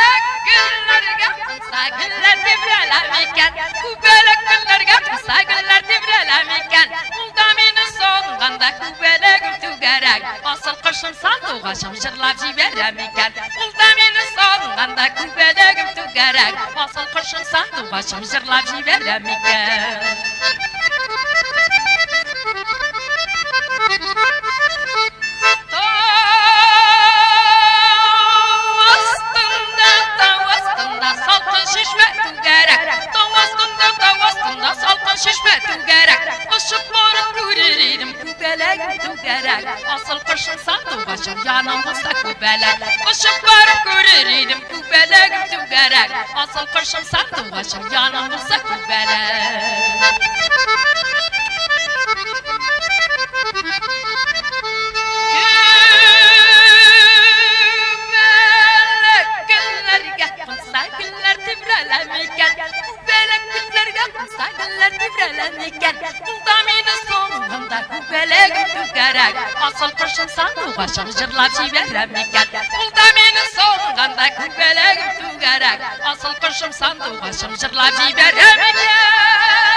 Күбәләк гөлләргә кунса, гөлләр тибрәлә микән? Күбәләк гөлләргә кунса, гөлләр тибрәлә микән? Ул да мине сагынганда, күбәләгем түгәрәк. Асыл кошым сандугачым җырлап җибәрә микән? Ул да мине сагынганда, күбәләгем түгәрәк. Асыл кошым сандугачым җырлап җибәрә микән? Тау астында, тау астында салкын чишмә түгәрәк. Тау астында, тау астында салкын чишмә түгәрәк. Очып барып күрер идем, күбәләгем түгәрәк. Асыл кошым сандугачым, яным булса күбәләк. Очып барып күрер идем, күбәләгем түгәрәк. Асыл кошым сандугачым, яным булса күбәләк. Күбәләк гөлләргә кунса, гөлләр тибрәлә микән? Күбәләк гөлләргә кунса, гөлләр тибрәлә микән? Ул да мине соңында күбәләгем түгәрәк. Асыл кошым сандугачым җырлап җибәрә микән? Ул да мине соңында күбәләгем түгәрәк. Асыл кошым сандугачым җырлап җибәрә микән?